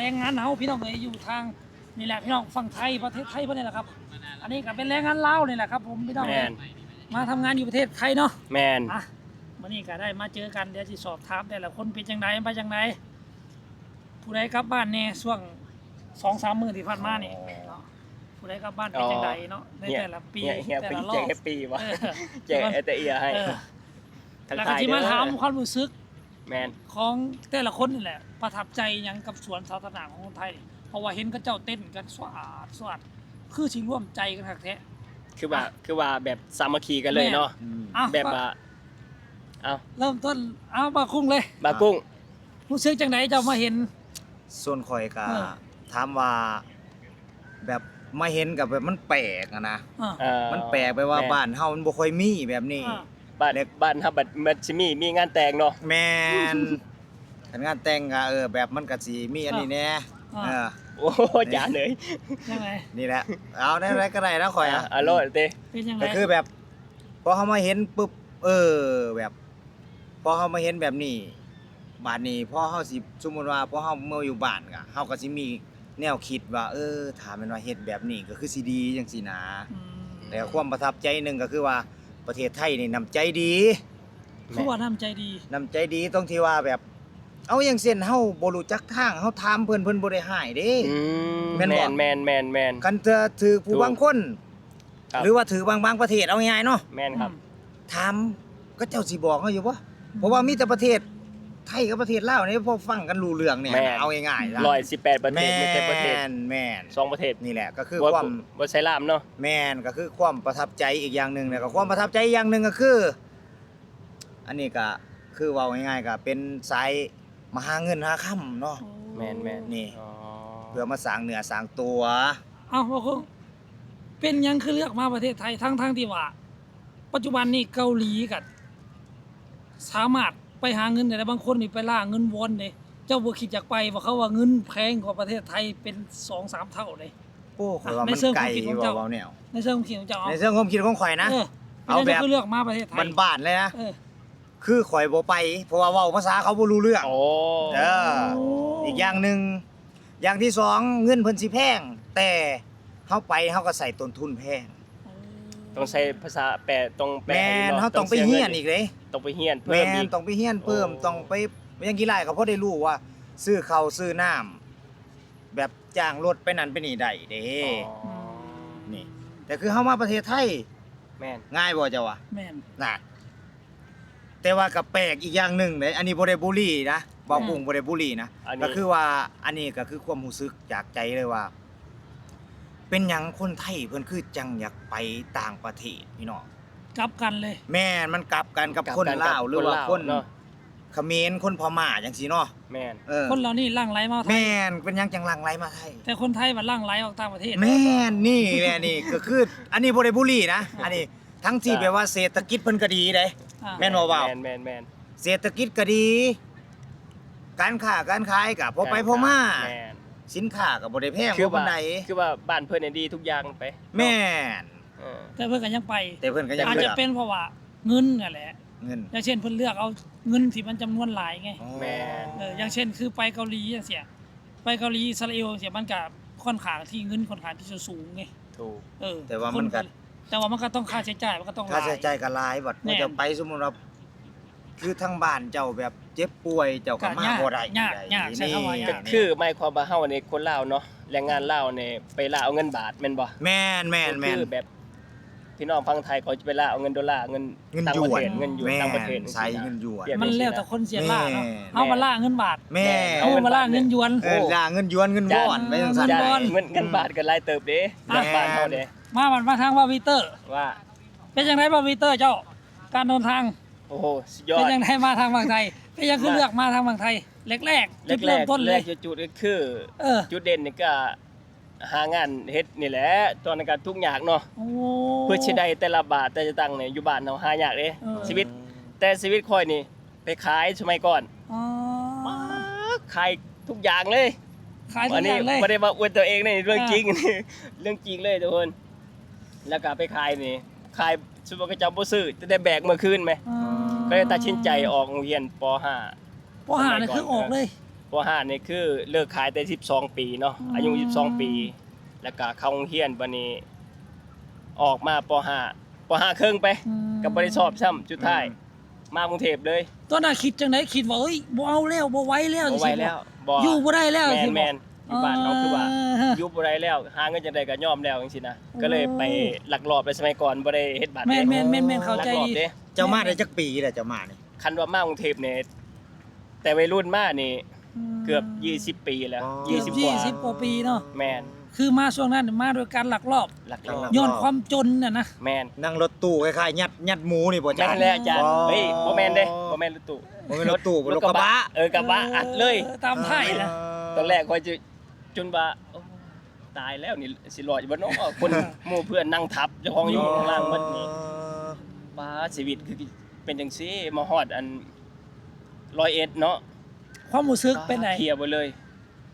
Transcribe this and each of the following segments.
ແຮງງານເຮົາພີ່ນ້ອງເອີຍ ຢູ່ທາງນີ້ແຫຼະພີ່ນ້ອງ ຝັ່ງໄທ ປະເທດໄທເພິ່ນນີ້ແຫຼະຄັບ. ອັນນີ້ກໍເປັນແຮງງານລາວນີ້ແຫຼະຄັບຜົມພີ່ນ້ອງເອີຍ ແມ່ນ ມາທຳງານຢູ່ປະເທດໄທເນາະ. ແມ່ນ ອ່ະ ມື້ນີ້ກໍໄດ້ມາເຈີກັນ ດຽວຊິສອບຖາມແຕ່ລະຄົນເປັນຈັ່ງໃດ ມາຈັ່ງໃດ ຜູ້ໃດກັບບ້ານແດ່ຊ່ວງສອງສາມມື້ທີ່ຜ່ານມານີ້ເນາະ ຜູ້ໃດກັບບ້ານເປັນຈັ່ງໃດເນາະ ໃນແຕ່ລະປີ ແຕ່ລະລອບ ແຈກແຮບປີບໍ່ ເອີ ແຈກແອເຕເອຍໃຫ້ ແລ້ວກໍຊິມາຖາມຄວາມຮູ້ສຶກ ແມ່ນ ຂອງແຕ່ລະຄົນນີ້ແຫຼະ ປະທັບໃຈຫຍັງກັບສວນສາທາລະນະຂອງຄົນໄທນີ້ ເພາະວ່າເຫັນເຂົາເຈົ້າເຕັ້ນກັນສວາດສວາດ ຄືຊິລວມໃຈກັນຄັກແທ້ ຄືວ່າ ອ່ະ ຄືວ່າແບບສາມັກຄີກັນເລີຍເນາະ ແມ່ນ ອ່ະ ແບບວ່າ ເອົ້າ ເລີ່ມຕົ້ນ ເອົາ ບ່າວກຸ້ງເລີຍ ບ່າວກຸ້ງ ຮູ້ສຶກຈັ່ງໃດເຈົ້າມາເຫັນ? ສ່ວນຂ້ອຍກໍ ເອີ ຖາມວ່າ ແບບມາເຫັນກໍແບບມັນແປກຫັ້ນນະ ເອີ ເອີ ມັນແປກ ແບບວ່າ ແມ່ນ ບ້ານເຮົາມັນບໍ່ຄ່ອຍມີແບບນີ້ ເອີ ບ້ານ ແລະ ບ້ານເຮົາບັດ ມັນຊິມີ ມີງານແຕ່ງເນາະ ແມ່ນ ຄັນງານແຕ່ງກໍ ເອີ ແບບມັນກໍຊິມີອັນນີ້ແດ່ ເອີ ເອີ ໂອ້ ຈານເອີຍ ຈັ່ງໃດ? ນີ້ແຫຼະ ເອົາແນວໃດກໍໄດ້ນະຂ້ອຍ ອ່ະ ອາໂລດຕິ ເປັນຈັ່ງໃດ? ກໍຄືແບບ ພໍເຮົາມາເຫັນປຶບ ເອີ ແບບ ພໍເຮົາມາເຫັນແບບນີ້ ບາດນີ້ພໍເຮົາຊິ ສົມມຸດວ່າພໍເຮົາເມືອຢູ່ບ້ານກະ ເຮົາກະຊິມີແນວຄິດວ່າ ເອີ ຖ້າແມ່ນວ່າເຮັດແບບນີ້ກະຄືຊິດີ ຈັ່ງຊີ້ນະ ອືມ ແຕ່ຄວາມປະທັບໃຈໜຶ່ງກະຄືວ່າ ປະເທດໄທນີ້ນ້ຳໃຈດີ ຄືວ່ານ້ຳໃຈດີ ນ້ຳໃຈດີຕົງທີ່ວ່າແບບ ເອົາ ຢ່າງເຊັ່ນ ເຮົາບໍ່ຮູ້ຈັກທາງ ເຮົາຖາມເພິ່ນ ເພິ່ນບໍ່ໄດ້ຮ້າຍເດ້ ອືມ ແມ່ນບໍ່? ແມ່ນໆໆໆ ຄັນເທື່ອຖືກຜູ້ບາງຄົນ ຫຼືວ່າຖືກບາງ ບາງປະເທດ ເອົາງ່າຍໆເນາະ ແມ່ນຄັບ ອືມ ຖາມ ເຂົາເຈົ້າຊິບອກເຮົາຢູ່ບໍ່? ອືມ ເພາະວ່າມີແຕ່ປະເທດໄທກັບປະເທດລາວນີ້ ພໍຟັງກັນຮູ້ເລື່ອງແດ່ ແມ່ນ ເອົາງ່າຍໆ ຮ້ອຍສິບແປດປະເທດ ແມ່ນ ມີແຕ່ປະເທດ ແມ່ນ ສອງປະເທດ ນີ້ແຫຼະ ກໍຄືຄວາມ ບໍ່ໃສ່ລາມເນາະ ແມ່ນ ກໍຄືຄວາມປະທັບໃຈອີກຢ່າງໜຶ່ງ ແລ້ວກໍຄວາມປະທັບໃຈອີກຢ່າງໜຶ່ງກໍຄື ອັນນີ້ກໍຄືເວົ້າງ່າຍໆ ກໍເປັນສາຍມາຫາເງິນຫາຄຳເນາະ ແມ່ນໆ ນີ້ ອໍ ເພື່ອມາສ້າງເນື້ອສ້າງຕົວ ເອົ້າ ເປັນຫຍັງຄືເລືອກມາປະເທດໄທ ທັງໆທີ່ວ່າ ປັດຈຸບັນນີ້ເກົາຫຼີກໍສາມາດໄປຫາເງິນໄດ້ ບາງຄົນນີ້ໄປລ່າເງິນວອນເດ້ ເຈົ້າບໍ່ຄິດຢາກໄປບໍ່? ເຂົາວ່າເງິນແພງກວ່າປະເທດໄທເປັນສອງສາມເທົ່າເດ້. ໂອ້ ຂ້ອຍວ່າມັນໄກ ເວົ້າແນວ ໃນເຊີງຄວາມຄິດຂອງເຈົ້າ ໃນເຊີງຄວາມຄິດຂອງຂ້ອຍນະ ເອີ ເອົາແບບ ເລືອກມາປະເທດໄທ ບ້ານໆເລີຍນະ ເອີ ຄືຂ້ອຍບໍ່ໄປ ເພາະວ່າເວົ້າພາສາເຂົາບໍ່ຮູ້ເລື່ອງ ໂອ້ ເອີ ອີກຢ່າງໜຶ່ງ ຢ່າງທີສອງ ເງິນເພິ່ນຊິແພງ ແຕ່ເຮົາໄປເຮົາກໍໃຊ້ຕົ້ນທຶນແພງ ຕ້ອງໃຊ້ພາສາແປ ຕ້ອງແປ ແມ່ນ ເຮົາຕ້ອງໄປຮຽນອີກເດ້ ຕ້ອງໄປຮຽນເພີ່ມ ແມ່ນ ອີກ ຕ້ອງໄປຮຽນເພີ່ມ ໂອ້ ຕ້ອງໄປ ຢ່າງກີຫຼ້າກໍພໍໄດ້ຮູ້ວ່າ ຊື້ເຂົ້າຊື້ນ້ຳ ແບບຈ້າງລົດໄປນັ້ນໄປນີ້ໄດ້ເດ້ ອໍ ອືມ ນີ້ ແຕ່ຄືເຮົາມາປະເທດໄທ ແມ່ນ ງ່າຍບໍ່ເຈົ້າວ່າ? ແມ່ນ ນະ ແຕ່ວ່າກໍແປກອີກຢ່າງໜຶ່ງເດ້ ອັນນີ້ບໍ່ໄດ້ບູລີນະ ເວົ້າ ແມ່ນ ກຸ້ງບໍ່ໄດ້ບູລີນະ ກໍຄືວ່າ ອັນນີ້ກໍຄືຄວາມຮູ້ສຶກຈາກໃຈເລີຍວ່າ ເປັນຫຍັງຄົນໄທເພິ່ນຄືຈັ່ງຢາກໄປຕ່າງປະເທດພີ່ນ້ອງ? ກັບກັນເລີຍ ແມ່ນ ມັນກັບກັນກັບຄົນລາວ ກັບກັນກັບ ຄົນລາວ ຫຼືວ່າຄົນ ເນາະ ຂະເໝນ ຄົນພະມ້າຈັ່ງຊີ້ເນາະ ແມ່ນ ເອີ ຄົນເຫຼົ່ານີ້ຫຼັ່ງໄຫຼມາໄທ ແມ່ນ ເປັນຫຍັງຈັ່ງຫຼັ່ງໄຫຼມາໄທ ແຕ່ຄົນໄທບັດຫຼັ່ງໄຫຼອອກຕ່າງປະເທດ ແມ່ນ ນີ້ແຫຼະ ນີ້ກໍຄື ອັນນີ້ບໍ່ໄດ້ບູລີນະ ອັນນີ້ທັງທີ່ແບບວ່າເສດຖະກິດເພິ່ນກໍດີເດ້ ອ່າ ແມ່ນບໍ່ບ່າວ? ແມ່ນໆໆ ເສດຖະກິດກໍດີ ການຄ້າການຂາຍກໍພໍໄປພໍມາ ແມ່ນ ສິນຄ້າກໍບໍ່ໄດ້ແພງ ຄືວ່າ ປານໃດ ຄືວ່າບ້ານເພິ່ນນີ້ດີທຸກຢ່າງໄປ ແມ່ນ ເອີ ແຕ່ເພິ່ນກໍຍັງໄປ ແຕ່ເພິ່ນກໍຍັງ ອາດຈະເປັນເພາະວ່າເງິນນັ້ນແຫຼະ ເງິນ ຢ່າງເຊັ່ນເພິ່ນເລືອກເອົາເງິນທີ່ມັນຈຳນວນຫຼາຍໄງ ອໍ ແມ່ນ ເອີ ຢ່າງເຊັ່ນຄືໄປເກົາຫຼີຈັ່ງຊີ້ ໄປເກົາຫຼີ ອິດສະຣາເອວຈັ່ງຊີ້ ມັນກໍຂ້ອນຂ້າງທີ່ເງິນຂ້ອນຂ້າງທີ່ຈະສູງໄງ ຖືກ ເອີ ແຕ່ວ່າມັນກໍ ແຕ່ວ່າມັນກໍຕ້ອງຄ່າໃຊ້ຈ່າຍ ມັນກໍຕ້ອງ ຄ່າໃຊ້ຈ່າຍກໍຫຼາຍ ບັດ ແມ່ນ ເຈົ້າໄປ ສົມມຸດວ່າ ຄືທາງບ້ານເຈົ້າແບບເຈັບປ່ວຍ ເຈົ້າກໍມາບໍ່ໄດ້ ຍາກ ຍາກ ໃຊ້ຄຳວ່າຍາກ ກໍຄືໝາຍຄວາມວ່າເຮົານີ້ຄົນລາວເນາະ ແຮງງານລາວນີ້ໄປລ່າເອົາເງິນບາດແມ່ນບໍ່? ແມ່ນໆໆ ຄືແບບພີ່ນ້ອງຝັ່ງໄທເຂົາຈະໄປລ່າເອົາເງິນໂດລາ ເງິນ ເງິນຢວນ ຕ່າງປະເທດ ເງິນຢວນ ແມ່ນ ຕ່າງປະເທດ ໃຊ້ເງິນຢວນ ມັນແລ້ວແຕ່ຄົນຊິລ່າເນາະ ແມ່ນ ເຮົາມາລ່າເງິນບາດ ແມ່ນ ເຮົາມາລ່າເງິນຢວນ ເອີ ລ່າເງິນຢວນ ເງິນວອນ ເອີ ໄປຈັ່ງຊັ້ນ ເງິນວອນ ເງິນບາດກໍຫຼາຍເຕີບເດ້ ບ້ານເຮົາເດ້ ມາ ມາ ມາທາງບ່າວວີເຕີ ວ່າ ເປັນຈັ່ງໃດບ່າວວີເຕີເຈົ້າ ການເດີນທາງ? ໂອ້ໂຫ ສຸດຍອດ ເປັນຈັ່ງໃດມາທາງຝັ່ງໄທ? ເປັນຫຍັງຄືເລືອກມາທາງຝັ່ງໄທ? ແລກໆ ຈຸດເລີ່ມຕົ້ນເລີຍ ແລກໆ ຈຸດໆ ກໍຄື ເອີ ຈຸດເດັ່ນນີ້ກໍຫາງານເຮັດນີ້ແຫຼະ ຕອນນັ້ນກໍທຸກຍາກເນາະ ໂອ້ ເພື່ອຊິໄດ້ແຕ່ລະບາດແຕ່ລະສະຕັງນີ້ ຢູ່ບ້ານເຮົາຫາຍາກເດ້ ເອີ ຊີວິດ ແຕ່ຊີວິດຂ້ອຍນີ້ໄປຂາຍສະໄໝກ່ອນ ອໍ ປາດ ຂາຍທຸກຢ່າງເລີຍ ຂາຍທຸກຢ່າງເລີຍ ອັນນີ້ບໍ່ໄດ້ວ່າອວດຕົວເອງເດ້ ເລື່ອງຈິງ ອ່າ ເລື່ອງຈິງເລີຍທຸກຄົນ ແລ້ວກໍໄປຂາຍນີ້ ຂາຍ ສົມມຸດວ່າເຂົາເຈົ້າບໍ່ຊື້ ແຕ່ໄດ້ແບກເມືອຄືນແມ ອໍ ກໍເລີຍຕັດສິນໃຈອອກໂຮງຮຽນ ປໍຫ້າ ປໍຫ້າ ສະໄໝກ່ອນ ນີ້ຄືອອກເລີຍ ເອີ ປ ປໍຫ້ານີ້ຄືເລີກຂາຍແຕ່ສິບສອງປີເນາະ ອືມ ອາຍຸສິບສອງປີ ແລ້ວກະເຂົ້າໂຮງຮຽນ ບາດນີ້ອອກມາປໍຫ້າ ປໍຫ້າເຄິ່ງໄປ ອືມ ກໍບໍ່ໄດ້ສອບຊ້ຳ ສຸດທ້າຍ ອືມ ມາກຸງເທບເລີຍ. ຕອນນັ້ນຄິດຈັ່ງໃດ? ຄິດວ່າ ເອີຍ ບໍ່ເອົາແລ້ວ ບໍ່ໄຫວແລ້ວ ບໍ່ໄຫວແລ້ວ ຢູ່ບໍ່ໄດ້ແລ້ວ ແມ່ນ ຢູ່ບ້ານເຮົາຄືວ່າ ເອີ ຢູ່ບໍ່ໄດ້ແລ້ວ ຫາເງິນຈັ່ງໃດກໍຍອມແລ້ວ ຈັ່ງຊີ້ນະ ໂອ້ ກໍເລີຍໄປລັກລອບ ແຕ່ສະໄໝກ່ອນບໍ່ໄດ້ເຮັດບັດ ແມ່ນໆໆໆ ເຂົ້າໃຈ ລັກລອບເດ້. ເຈົ້າມາໄດ້ຈັກປີແລ້ວ ເຈົ້າມານີ້? ຄັນວ່າມາກຸງເທບນີ້ ແຕ່ໄວລຸ້ນມານີ້ ອືມ ເກືອບຊາວປີແລ້ວ ອໍ ຊາວ ຊາວກວ່າປີເນາະ ແມ່ນ ຄືມາຊ່ວງນັ້ນມາໂດຍການລັກລອບ ລັກລອບ ຍ້ອນຄວາມຈົນນະນະ ແມ່ນ ນັ່ງລົດຕູ້ຄ້າຍໆ ຍັດ ຍັດໝູນີ້ບໍ່ ຈັ່ງຊັ້ນ ແມ່ນແຫຼະອາຈານ ອໍ ເຮີ້ຍ ບໍ່ແມ່ນເດ້ ບໍ່ແມ່ນລົດຕູ້ ບໍ່ແມ່ນລົດຕູ້ ລົດກະບະ ລົດກະບະ ເອີ ກະບະອັດເລີຍ ເອີ ຕາມທ້າຍນະ ຕອນແລກຂ້ອຍຈະ ຈົນວ່າ ໂອ້ ຕາຍແລ້ວນີ້ ຊິລອດຢູ່ບໍ່ນໍ ຄົນ ໝູ່ເພື່ອນນັ່ງທັບເຈົ້າຂອງຢູ່ຂ້າງຫຼັງໝົດນີ້ ອໍ ປາ ຊີວິດຄືເປັນຈັ່ງຊີ້ ມາຮອດອັນ ຮ້ອຍເອັດເນາະ ຄວາມຮູ້ສຶກເປັນໃດ? ເພຍເບິດເລີຍ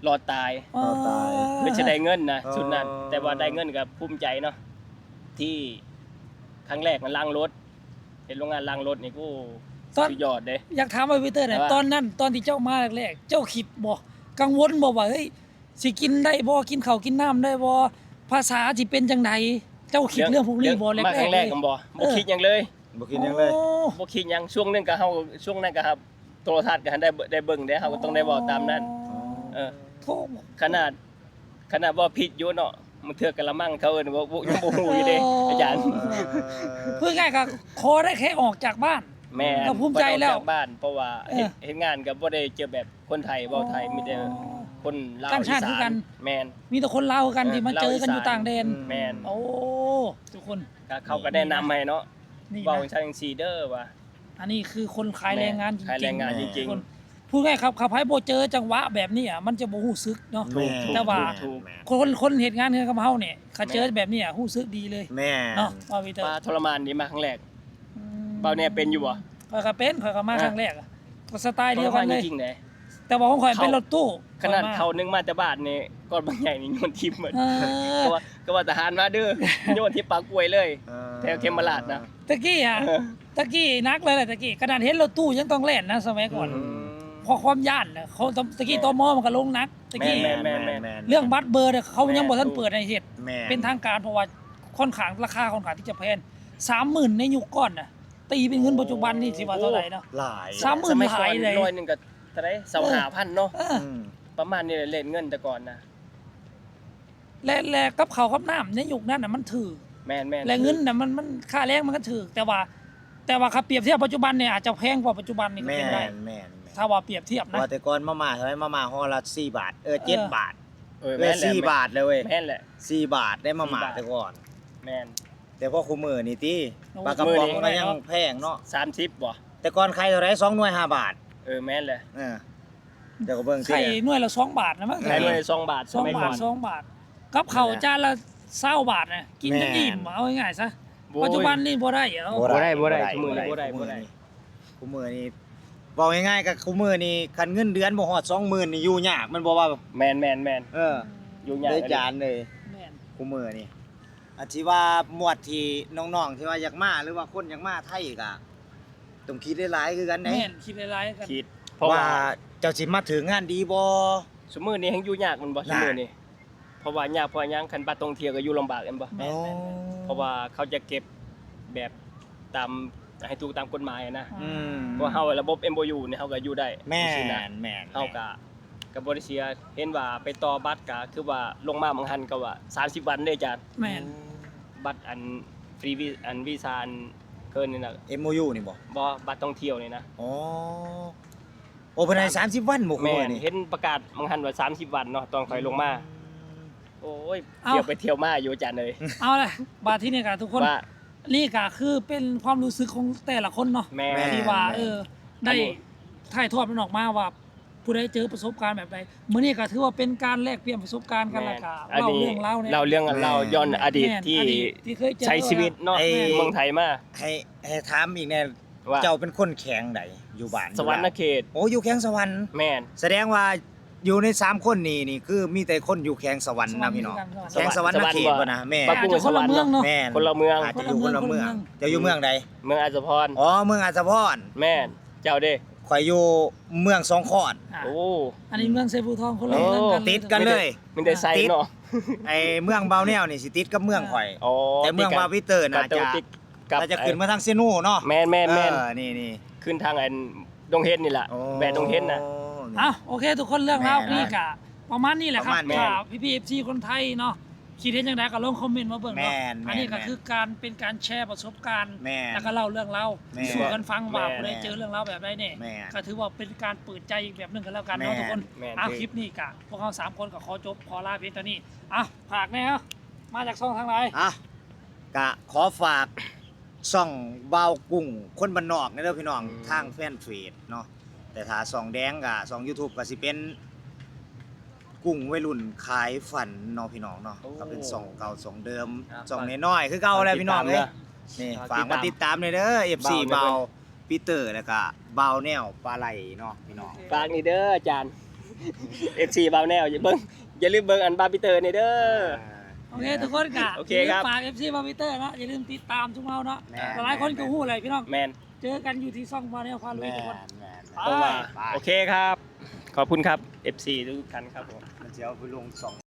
ລໍຕາຍ ອໍ ລໍຕາຍ ເພື່ອຈະໄດ້ເງິນນະ ອໍ ຊຸດນັ້ນ ແຕ່ວ່າໄດ້ເງິນກໍພູມໃຈເນາະ ທີ່ຄັ້ງແລກນະລ້າງລົດ ເຮັດໂຮງງານລ້າງລົດນີ້ ໂອ້ ຕອນ ສຸດຍອດເດ້. ຢາກຖາມວ່າ ປີເຕີ ແຕ່ວ່າ ຕອນນັ້ນ ຕອນທີ່ເຈົ້າມາແລກໆ ເຈົ້າຄິດບໍ່ ກັງວົນບໍ່ວ່າ ເຮີ້ຍ ຊິກິນໄດ້ບໍ່ ກິນເຂົ້າກິນນ້ຳໄດ້ບໍ່ ພາສາຊິເປັນຈັ່ງໃດ ເຈົ້າຄິດເລື່ອງ ເລື່ອງພວກນີ້ບໍ່ ເລື່ອງແລກໆ ມາຄັ້ງແລກ ເລີຍ ຫັ້ນບໍ່ ບໍ່ ເອີ ຄິດຫຍັງເລີຍ ບໍ່ຄິດຫຍັງເລີຍ ໂອ້ ບໍ່ຄິດຫຍັງ ຊ່ວງໜຶ່ງກໍເຮົາ ຊ່ວງນັ້ນກໍ ໂທລະທັດກໍໃຫ້ໄດ້ ໄດ້ເບິ່ງເດ້ ເຮົາກໍຕ້ອງໄດ້ເວົ້າຕາມນັ້ນ ອໍ ເອີ ໂອ້ ຂະໜາດ ຂະໜາດເວົ້າຜິດຢູ່ເນາະ ບາງເທື່ອກະລະມັງເຂົາເອີ້ນ ບໍ່ ບໍ່ ຍັງບໍ່ຮູ້ຢູ່ເດ້ ອໍ ອາຈານ ເອີ ເອີ ຄືງ່າຍກໍຂໍໄດ້ແຄ່ອອກຈາກບ້ານ ແມ່ນ ກໍພູມໃຈແລ້ວ ອອກຈາກບ້ານ ເພາະວ່າ ເອີ ເຮັດ ເຮັດງານກໍບໍ່ໄດ້ເຈີແບບຄົນໄທເວົ້າໄທ ອໍ ມີແຕ່ຄົນລາວ ຕ່າງຊາດຄືກັນ ແມ່ນ ມີແຕ່ຄົນລາວຄືກັນ ເອີ ທີ່ມາເຈີກັນຢູ່ຕ່າງແດນ ແມ່ນ ໂອ້ ທຸກຄົນ ກໍເຂົາກໍແນະນຳໃຫ້ເນາະ ນີ້ນະ ເວົ້າຈັ່ງຊັ້ນຈັ່ງຊີ້ເດີວ່າ ອັນນີ້ຄືຄົນຂາຍແຮງງານຈິງໆ ແມ່ນ ຂາຍແຮງງານຈິງໆ ທຸກຄົນ ຜູ້ໃດຂັບ ຂັບໃຜບໍ່ເຈີຈັງຫວະແບບນີ້ອະ ມັນຈະບໍ່ຮູ້ສຶກເນາະ ແມ່ນ ແຕ່ວ່າ ແມ່ນ ແມ່ນ ຄົນ ຄົນເຮັດງານຄືກັບເຮົານີ້ ຄັນເຈີແບບນີ້ອະ ຮູ້ສຶກດີເລີຍ ແມ່ນ ເນາະ ວ່າວິເຕີ ປາ ທໍລະມານເດ້ ມາຄັ້ງແລກ ອືມ ເບົາແນ່ເປັນຢູ່ບໍ່? ຂ້ອຍກໍເປັນ ຂ້ອຍກໍມາ ອ່າ ຄັ້ງແລກ ກໍສະໄຕລ໌ດຽວກັນເລີຍ ແຕ່ວ່າຂອງຂ້ອຍເປັນລົດຕູ້ ຂະໜາດເຂົ້າໜຶ່ງມາແຕ່ບາດນີ້ ກ້ອນບັກໃຫຍ່ນີ້ໂຍນຖິ້ມໝົດ ເອີ ກໍວ່າ ກໍວ່າທະຫານມາເດີ ໂຍນທີ່ປາກກ້ວຍເລີຍ ເອີ ແຖວເຂມມະລາດນະ ຕະກີ້ອະ ເອີ ຕະກີ້ໜັກເລີຍແຫຼະ ຕະກີ້ຂະໜາດເຫັນລົດຕູ້ຍັງຕ້ອງແລ່ນນະ ສະໄໝກ່ອນ ອືມ ເພາະຄວາມຢ້ານນະ ເຂົາ ຕະກີ້ ແມ່ນ ຕມ ມັນກໍລົງໜັກ ຕະກີ້ ແມ່ນໆໆໆ ເລື່ອງບັດເບີນະ ເຂົາຍັງບໍ່ທັນເປີດໃຫ້ເຮັດ ແມ່ນ ເປັນທາງການ ເພາະວ່າຄ່ອນຂ້າງ ລາຄາຄ່ອນຂ້າງທີ່ຈະແພງ ສາມໝື່ນໃນຍຸກກ່ອນນະ ຕີເປັນເງິນປັດຈຸບັນນີ້ ໂອ້ ຊິວ່າເທົ່າໃດເນາະ ຫຼາຍ ສາມໝື່ນ ຫຼາຍເລີຍ ຮ້ອຍໜຶ່ງກໍເທົ່າໃດ ຊາວຫ້າພັນເນາະ ເອີ ອືມ ປະມານນີ້ແຫຼະ ເລດເງິນແຕ່ກ່ອນນະ ແລະ ແລະ ກັບເຂົ້າກັບນ້ຳໃນຍຸກນັ້ນນະມັນຖືກ ແມ່ນໆ ແລະ ເງິນນະມັນ ມັນ ຄ່າແຮງມັນກໍຖືກ ແຕ່ວ່າ ແຕ່ວ່າຄັນປຽບທຽບປັດຈຸບັນນີ້ອາດຈະແພງກວ່າປັດຈຸບັນນີ້ກໍເປັນໄດ້ ແມ່ນໆ ຖ້າວ່າປຽບທຽບນະ ວ່າແຕ່ກ່ອນມາມ່າເທົ່າໃດ ມາມ່າຫໍ່ລະສີ່ບາດ ເອີ ເອີ ເຈັດບາດ ເອີ ເອີ ແມ່ນແຫຼະ ສີ່ບາດເລີຍເວີຍ ແມ່ນແຫຼະ ສີ່ບາດເດ້ມາມ່າແຕ່ກ່ອນ ແມ່ນ ແຕ່ພໍຄູ່ມື້ນີ້ຕິ ໂອ້ ປາກະປ໋ອງມັນກໍຍັງແພງເນາະ ສາມສິບບໍ່ ແຕ່ກ່ອນໄຂ່ເທົ່າໃດ ສອງໜ່ວຍຫ້າບາດ ເອີ ແມ່ນແຫຼະ ເອີ ເຈົ້າກໍເບິ່ງຕິ ໄຂ່ໜ່ວຍລະສອງບາດນະມັງ ໄຂ່ໜ່ວຍລະສອງບາດ ສອງບາດ ສອງບາດ ກັບເຂົ້າຈານລະຊາວບາດນະ ກິນຈົນອີ່ມ ເອົາງ່າຍໆຊະ ໂອ້ຍ ປັດຈຸບັນນີ້ບໍ່ໄດ້ ເອົາ ບໍ່ໄດ້ ບໍ່ໄດ້ ບໍ່ໄດ້ ຊຸມື້ນີ້ບໍ່ໄດ້ ບໍ່ໄດ້ ຊຸມື້ນີ້ ເວົ້າງ່າຍໆກໍຊຸມື້ນີ້ ຄັນເງິນເດືອນບໍ່ຮອດສອງໝື່ນນີ້ຢູ່ຍາກ ແມ່ນບໍ່ວ່າ ແມ່ນໆໆ ເອີ ຢູ່ຍາກເລີຍ ເດີຈານເອີຍ ແມ່ນ ຊຸມື້ນີ້ ອັນທີ່ວ່າມວດທີ່ນ້ອງໆທີ່ວ່າຢາກມາ ຫຼືວ່າຄົນຢາກມາໄທກໍ ຕ້ອງຄິດຫຼາຍໆຄືກັນເດ້ ແມ່ນ ຄິດຫຼາຍໆຄືກັນ ຄິດ ເພາະວ່າ ວ່າເຈົ້າຊິມາຖືກງານດີບໍ່ ຊຸມື້ນີ້ແຮ່ງຢູ່ຍາກແມ່ນບໍ່ ຊຸມື້ນີ້ ເພາະວ່າຍາກ ເພາະຫຍັງ ຄັນບັດທ່ອງທ່ຽວກໍຢູ່ລຳບາກແມ່ນບໍ່ ແມ່ນ ອໍ ເພາະວ່າເຂົາຈະເກັບແບບຕາມ ໃຫ້ຖືກຕາມກົດໝາຍນະ ອືມ ເພາະເຮົາລະບົບ ເອັມໂອຢູ ນີ້ເຮົາກໍຢູ່ໄດ້ ແມ່ນ ຈັ່ງຊີ້ນະ ແມ່ນ ເຮົາກໍ ກໍບໍ່ໄດ້ເສຍ ເຫັນວ່າໄປຕໍ່ບັດກໍຄືວ່າລົງມາໝ່ອງຫັ້ນກໍວ່າສາມສິບວັນເດ້ອາຈານ ແມ່ນ ບັດອັນຟຣີວີ ອັນວີຊາອັນເກີນນີ້ນະ ເອັມໂອຢູ ນີ້ບໍ່? ບໍ່ ບັດທ່ອງທ່ຽວນີ້ນະ ອໍ ໂອ້ ເພິ່ນໃຫ້ສາມສິບວັນບໍ່ ແມ່ນ ເຫັນປະກາດໝ່ອງຫັ້ນວ່າສາມສິບວັນເນາະ ຕອນຂ້ອຍລົງມາ ອືມ ໂອ້ຍ ເອົ້າ ທ່ຽວໄປທ່ຽວມາຢູ່ອາຈານເອີຍ ເອົາລະ ບາດທີນີ້ກໍທຸກຄົນ ວ່າ ນີ້ກໍຄືເປັນຄວາມຮູ້ສຶກຂອງແຕ່ລະຄົນເນາະ ແມ່ນ ທີ່ວ່າ ແມ່ນ ເອີ ໄດ້ຖ່າຍທອດມັນອອກມາວ່າ ຜູ້ໃດເຈີປະສົບການແບບໃດ ມື້ນີ້ກໍຖືວ່າເປັນການແລກປ່ຽນປະສົບການກັນ ແມ່ນ ແລ້ວກໍເລົ່າເລື່ອງລາວ ອັນນີ້ເລົ່າເລື່ອງລາວ ແມ່ນ ຍ້ອນອະດີດ ແມ່ນ ທີ່ ອະດີດທີ່ເຄີຍເຈີ ໃຊ້ຊີວິດເນາະ ແມ່ນ ຢູ່ເມືອງໄທມາ ໃຫ້ ໃຫ້ຖາມອີກແດ່ ວ່າ ເຈົ້າເປັນຄົນແຂວງໃດ ຢູ່ບ້ານ ສະຫວັນນະເຂດ ໂອ້ ຢູ່ແຂວງສະຫວັນ ແມ່ນ ສະແດງວ່າ ຢູ່ໃນສາມຄົນນີ້ ນີ້ຄືມີແຕ່ຄົນຢູ່ແຂວງສະຫວັນນະພີ່ນ້ອງ ແຂວງສະຫວັນນະເຂດບໍ່ນະ ແມ່ນ ປາກກຸງ ສະຫວັນເນາະ ແມ່ນ ຄົນລະເມືອງ ອາດຈະຢູ່ຄົນລະເມືອງ ຄົນລະເມືອງ ເຈົ້າຢູ່ເມືອງໃດ ເມືອງອາດສະພອນ ອໍ ເມືອງອາດສະພອນ ແມ່ນ ເຈົ້າເດ້ ໂຄ ຂ້ອຍຢູ່ເມືອງສອງຄອນ. ອ່າ ໂອ້ ອັນນີ້ເມືອງໄຊພູທອງ ຄົນລະເມືອງກັນເລີຍ ຕິດກັນເລີຍ ມີແຕ່ໄຊເນາະ. ໄອ້ເມືອງບ່າວແນວນີ້ຊິຕິດກັບເມືອງຂ້ອຍ ອໍ ແຕ່ເມືອງບ່າວປີເຕີໜ້າຈະ ໜ້າຈະຂຶ້ນມາທາງເຊໂນເນາະ. ແມ່ນໆໆ ເອີ ນີ້ໆ ຂຶ້ນທາງອັນດົງເຫັນນີ້ລະ ໂອ້ ແບດດົງເຫັນນະ. ອ່ະ ໂອເຄ ທຸກຄົນ ເລື່ອງລາວນີ້ກະປະມານນີ້ແຫຼະຄັບ. ຖ້າພີ່ໆ ເອັຟຊີ ຄົນໄທເນາະ ຄິດເຫັນຈັ່ງໃດກໍລອງຄອມເມັນມາເບິ່ງເນາະ. ອັນນີ້ກໍຄືການ ເປັນການແຊປະສົບການ ແລ້ວກໍເລົ່າເລື່ອງລາວສູ່ກັນຟັງວ່າຜູ້ໃດເຈີເລື່ອງລາວແບບໃດແດ່ ກໍຖືວ່າເປັນການເປີດໃຈອີກແບບໜຶ່ງກັນແລ້ວກັນເນາະທຸກຄົນ. ອ່ະ ຄລິບນີ້ກະພວກເຮົາສາມຄົນກໍຂໍຈົບ ຂໍລາພຽງເທົ່ານີ້. ອ່ະ ຝາກແດ່ ມາຈາກຊ່ອງທາງໃດ? ອ່ະ ກະຂໍຝາກຊ່ອງບ່າວກຸ້ງຄົນບ້ານນອກແດ່ເດີພີ່ນ້ອງ ທາງແຟນເພຈເນາະ. ແຕ່ຖ້າຊ່ອງແດງກະ ຊ່ອງຢູທູບກະຊິເປັນ ກຸ້ງໄວລຸ້ນຂາຍຝັນເນາະພີ່ນ້ອງເນາະ. ໂອ້ ກໍເປັນຊ່ອງເກົ່າຊ່ອງເດີມ ອ່າ ຊ່ອງນ້ອຍໆຄືເກົ່າແຫຼະພີ່ນ້ອງເອີຍ. ຝາກຕິດຕາມເນາະ ນີ້ ຝາກມາຕິດຕາມແດ່ເດີ ເອັຟຊີ ບ່າວປີເຕີ ແລ້ວກະບ່າວແນວປາໄຫຼເນາະພີ່ນ້ອງ. ໂອເຄ ຝາກນີ້ເດີອາຈານ ເອັຟຊີ ບ່າວແນວ ຢ່າເບິ່ງ ຢ່າລືມເບິ່ງອັນບ່າວປີເຕີນີ້ເດີ. ອ່າ ໂອເຄ ທຸກຄົນກະ ໂອເຄ ຢ່າລືມ ຄັບ ຝາກ ເອັຟຊີ ບ່າວປີເຕີເນາະ ຢ່າລືມຕິດຕາມຊຸມເຮົາເນາະ. ແມ່ນ ຫຼາຍໆຄົນກໍຮູ້ແຫຼະພີ່ນ້ອງ ແມ່ນ ເຈີກັນຢູ່ທີ່ຊ່ອງບ່າວແນວພາລຸຍທຸກຄົນ. ແມ່ນໆ ໄປ ໂອເຄ ຄັບ ຂອບຄຸນຄັບ ເອັຟຊີ ທຸກໆທ່ານຄັບຜົມ. ມັນຊິເອົາໄປລົງຊ່ອງ